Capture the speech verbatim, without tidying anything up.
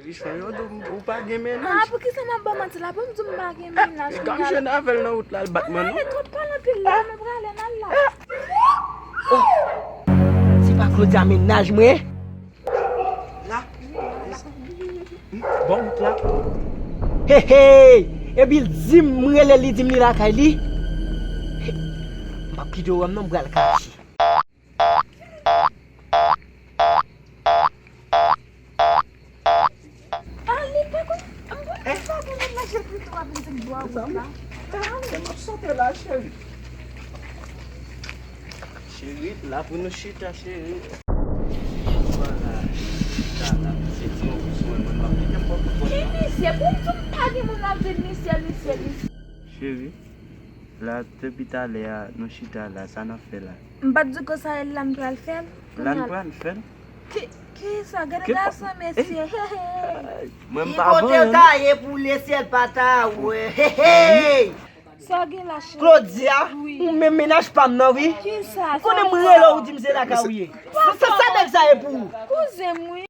Richman, yo di w ou pa gen mennaj. Ah, poukisa m ap ba w manti la? Pou m di w m pa gen mennaj. Gade m jwenn avè l nan wout la, l bat mwen non. Twòp pale anpil la, nou prale nan la. Se pa Claudia mennaj mwen. La. Bon wout la. Hey, hey! Epi l di m, m rele l, li di m li lakay li. M p ap kite w wè m non, m pral kache. Ah, li pa konn, m pa konn sa pou moun nan jete tou ap vin sèk bò a wout la. Sa m ap sante la, cheri. Cheri, la pou nou chita, cheri. Vwala, chita la, se ti yon kous mwen, mwen, m ap kite m pran tout pòt la. Ki misye? Pou m di w m pa gen moun ap di misye, misye, misye. Cheri, la, depi talè a, nou chita la, sa n ap fè la? M pa t di w konsa e la n pral fè l? La n pral fè l. Ki, ki sa? Gade gason, mesye. Hey, hey. Mwen m pa vanyan. Ki kote w ta ye pou lesyèl pa ta wè? Hey, hey. Sa w gen la, cheri? Claudia, ou menm mennaj pa m nan, wi. Ki sa? M konnen m rele w, ou di m se lakay ou ye. Sa, sa, sa nèg sa ye pou ou? Kouzen m, wi.